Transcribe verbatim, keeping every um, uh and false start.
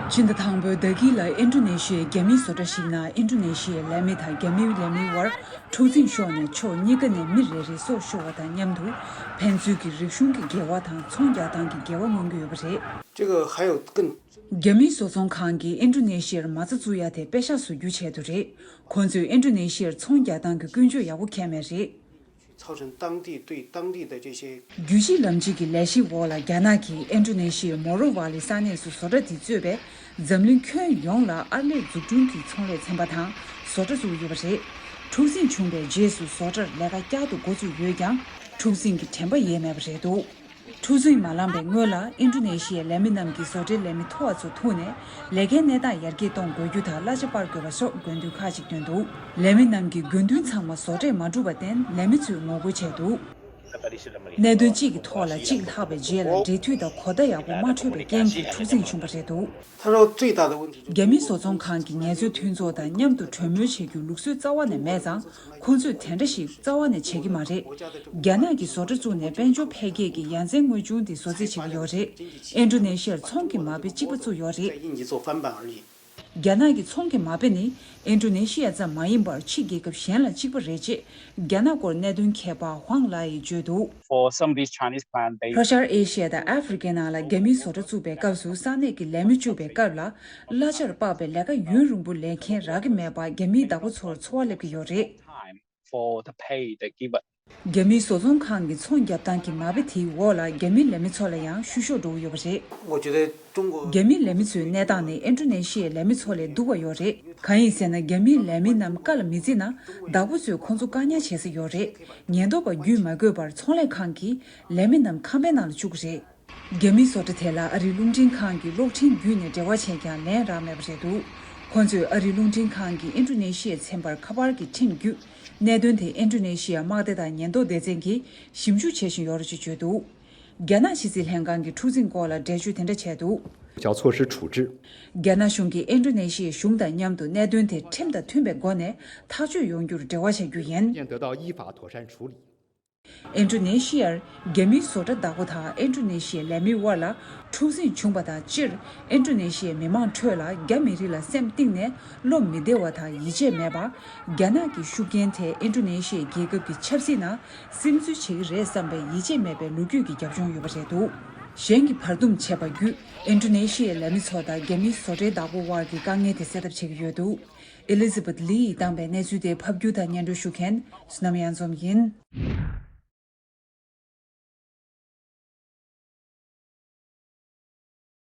སྤྱི་ཟླ་དང་པོའི་ཟླ་དཀྱིལ་ལ་ཨིན་ཌོ་ནེ་ཤི་ཡའི་རྒྱ་མིའི་བཟོ་གྲྭ་ཞིག་ནང་ཨིན་ཌོ་ནེ་ཤི་ཡའི་ལས་མི་དང་རྒྱ་མིའི་ལས་མིའི་དབར་འཁྲུག་འཛིང་ཤོར་ནས་ཕྱོགས་གཉིས་ཀ་ནས་མི་རེ་རེའི་སྲོག་ཤོར་བ་དང་མཉམ་དུ། ཕན་ཚུན་གྱི་རིག་གཞུང་གི་འགལ་བ་དང་ཚོང་རྒྱག་སྟངས་ཀྱི་འགལ་བ་མངོན་གྱི་ཡོད་པ་རེད། 这个还有更 རྒྱ་མིའི་བཟོ་ཚོང་ཁང་གིས་ཨིན་ཌོ་ནེ་ཤི་ཡར་མ་རྩ་བཙུགས་ཡ་དེ་པེ་ཤག་བཟོ་རྒྱུ་བྱས་འདུག་རེད། ཁོང་ཚོས་ཨིན་ཌོ་ནེ་ཤི་ཡར་ཚོང་རྒྱག་སྟངས་ཀྱི་ཀུན་སྤྱོད་ཡག་པོ་འཁྱེར་མེད་རེད། 造成当地对当地的这些 རྒྱུད་གཅིག་ལམ་གཅིག་གི་ལས་གཞིའི་འོག་ལ་རྒྱ་ནག་གིས་ཨིན་ཌོ་ནེ་ཤི་ཡའི་མོ་རོ་ཝ་ལི་ས་གནས་སུ་བཟོ་གྲྭ་དེ་གཙོས་པའི་འཛམ་གླིང་ཁྱོན་ཡོངས་ལ་ཨར་ལས་འཛུགས་སྐྲུན་གྱི་ཚོང་ལས་ཚན་པ་དང་བཟོ་གྲྭ་བཙུགས་ཡོད་པ་རེད། འཁྲུག་འཛིང་བྱུང་བའི་རྗེས་སུ་བཟོ་གྲྭར་ལས་ཀ་བསྐྱར་དུ་འགོ་བཙུགས་ཡོད་ཀྱང་འཁྲུག་འཛིང་གི་དྲན་པ་ཡལ་མེད་པ་རེད་འདུག་འཁྲུག་འཛིང་མ་ལངས་པའི་སྔོན་ལ་ཨིན་ཌོ་ནེ་ཤི་ཡའི་ལས་མི་རྣམས་ཀྱིས་བཟོ་གྲྭའི་ལས་མི་མཐོ་བ་ཚོ་ཐུག་ནས་ལས་ཀའི་གནས་སྟངས་ཡར་རྒྱས་གཏོང་དགོས་རྒྱུ་དང་གླ་ཆ་སྤར་དགོས་པ་སོགས་དགོས་འདུན་ཁག་ཅིག་བཏོན་འདུག་ལས་མི་རྣམས་ཀྱི་དགོས་འདུན་ཚང་མ་བཟོ་གྲྭས་མ་འགྲུབ་པར་བརྟེན་ལས་མི་ཚོས་ངོ་རྒོལ་བྱས་འདུག་གནད་དོན་གཅིག་གི་ཐོག་ལ་གཅིག་ལྷག་པའི་རྗེས་ལ་འབྲེལ་མཐུད་དང་གོ་བརྡ་ཡག་པོ་མ་འཕྲོད་པའི་རྐྱེན་གྱིས་འཁྲུག་འཛིང་བྱུང་བ་རེད་འདུག他说最大的问题就是 རྒྱ་མིའི་བཟོ་ཚོང་ཁང་གི་ངལ་རྩོལ་མཐུན་ཚོགས་དང་མཉམ་དུ་གྲོས་མོལ་བྱེད་རྒྱུའི་ལུགས་སྲོལ་རྩ་བ་ནས་མེད་ཙང་ཁོང་ཚོས་དེ་འདྲ་ཞིག་རྩ་བ་ནས་བྱེད་ཀྱི་མ་རེད། རྒྱ་ནག་གིས་བཟོ་གྲྭ་བཙུགས་ནས་དཔལ་འབྱོར་འཕེལ་རྒྱས་ཀྱི་ཡ་མཚན་དངོས་བྱུང་དེ་བཟོ་རྩིས་བྱེད་ཀྱི་ཡོད་རེད། ཨིན་ཌོ་ནེ་ཤི་ཡར་ཚོང་གི་མ་དཔེ་གཅིག་པ་བཙུགས་ཡོད་རེད། 在印尼做翻版而已。 རྒྱ་ནག་གི་ཚོང་གི་མ་དཔེ་ནི་ཨིན་ཌོ་ནེ་ཤི་ཡ་ཙམ་མ་ཡིན་པར་ཕྱི་རྒྱལ་ཁབ་གཞན་ལ་གཅིག་པ་རེད་ཅེས་རྒྱ་ནག་སྐོར་གནད་དོན་མཁས་པ་ཧུང་ལའེ་ཡིས་བརྗོད་འདུག For some of these Chinese plants, they ལྷོ་ཤར་ཨེ་ཤི་ཡ་དང་ཨ་ཧྥེ་རི་ཁའི་ནང་ལ་རྒྱ་མིའི་བཟོ་གྲྭ་བཙུགས་པའི་སྐབས་སུ་ས་གནས་ཀྱི་ལས་མི་བཅུག་པའི་སྐབས་ལ་གླ་ཆར་དཔག་པའི་ལས་ཀ་ཡུན་རིང་པོ་ལས་མཁན་རག་གི་མེད་པ་རྒྱ་མིའི་བདག་པོ་ཚོར་ཚོར་བ་སླེབས་ཀྱི་ཡོད་རེད། time for the pay they give us. རྒྱ་མིའི་བཟོ་ཚོང་ཁང་གི་ཚོང་རྒྱབ་སྟངས་ཀྱི་མ་དཔེ་དེའི་འོག་ལ་རྒྱ་མིའི་ལས་མི་ཚོ་ལ་ཡང་བཤུ་གཞོག་འགྲོ་གི་ཡོད་པ་རེད། 我觉得中国 རྒྱ་མིའི་ལས་མི་ཚོའི་གནས་སྟངས་ནི་ཨིན་ཌོ་ནེ་ཤི་ཡའི་ལས་མི་ཚོ་ལས་སྡུག་པ་ཡོད་རེད། གང་ཡིན་ཟེར་ན་རྒྱ་མིའི་ལས་མི་རྣམས་བཀའ་ལ་མི་བརྩི་ན་བདག་པོ་ཚོས་ཁོང་ཚོ་བཀག་ཉར་བྱེད་ས་ཡོད་རེད། ཉེན་རྟོག་པ་བརྒྱུད་མ་དགོས་པར་ཚོང་ལས་ཁང་གིས་ལས་མི་རྣམས་ཁང་པའི་ནང་ལ་བཅུག་གི་རེད། རྒྱ་མིའི་བཟོ་གྲྭ་དེ་ལ་ཨ་རིའི་རླུང་འཕྲིན་ཁང་གི་གློག་འཕྲིན་བརྒྱུད་ནས་འབྲེལ་བ་བྱས་ཀྱང་ལན་རག་མེད་པ་རེད་འདུག་ཁོང་ཚོས་ཨ་རིའི་རླུང་འཕྲིན་ཁང་གིས་ཨིན་ཌོ་ནེ་ཤི་ཡའི་ཚན་པར་ཁ་པར་གྱི་ཁྲིམས་བརྒྱུད། གནད་དོན་དེ་ཨིན་ཌོ་ནེ་ཤི་ཡ་དམག་སྡེ་དང་ཉེན་རྟོག་སྡེ་ཚན་གྱིས་ཞིབ་འཇུག་བྱེད་བཞིན་ཡོད་རེད་ཅེས་བརྗོད་འདུག་རྒྱ་ནག་ཕྱི་སྲིད་ལྷན་ཁང་གིས་འཁྲུག་འཛིང་སྐོར་ལ་འགྲེལ་བརྗོད་དེ་འདྲ་བྱས་འདུག 有效措施处置。 རྒྱ་ནག་གཞུང་གིས་ཨིན་ཌོ་ནེ་ཤི་ཡའི་གཞུང་དང་མཉམ་དུ་གནད་དོན་དེ་ཁྲིམས་དང་མཐུན་པའི་སྒོ་ནས་ཐག་གཅོད་ཡོང་རྒྱུར་འབྲེལ་བ་བྱ་རྒྱུ་ཡིན། 案件得到依法妥善处理。 ཨིན་ཌོ་ནེ་ཤི་ཡར་རྒྱ་མིའི་བཟོ་གྲྭ་བདག་པོ་དང་ཨིན་ཌོ་ནེ་ཤི་ཡའི་ལས་མིའི་དབར་ལ་འཁྲུག་འཛིང་བྱུང་བ་དང་སྤྱིར་ཨིན་ཌོ་ནེ་ཤི་ཡའི་མི་མང་ཁྲོད་ལ་རྒྱ་མི་རིགས་ལ་སེམས་གཏིང་ནས་བློ་མི་བདེ་བ་དང་ཡིད་ཆེས་མེད་པ། རྒྱ་ནག་གི་ཤུགས་རྐྱེན་དེ་ཨིན་ཌོ་ནེ་ཤི་ཡའི་རྒྱལ་ཁབ་ཀྱི་ཆབ་སྲིད་ནང་སིམ་འཛུལ་བྱེད་ཀྱི་རེད་བསམ་པའི་ཡིད་ཆེས་མེད་པའི་ལོ་རྒྱུས་ཀྱི་རྒྱབ་ལྗོངས་ཡོད་པ་རེད་འདུག་གཞན་གྱིས་བར་འདུམ་བྱས་པ་བརྒྱུད་ཨིན་ཌོ་ནེ་ཤི་ཡའི་ལས་མི་ཚོ་དང་རྒྱ་མིའི་བཟོ་གྲྭའི་བདག་པོ་དབར་གྱི་དཀའ་ངལ་དེ་སེལ་ཐབས་བྱེད་ཀྱི་ཡོད་འདུག་ཨེ་ལི་ཛ་བྷེཐ་ལི་ཡིས་བཏང་པའི་གནས་ཚུལ་དེ་ཕབ་སྒྱུར་དང་སྙན་སྒྲོན་ཞུ་མཁན་བསོད་ནམས་གཡང་འཛོམས་ཡིན།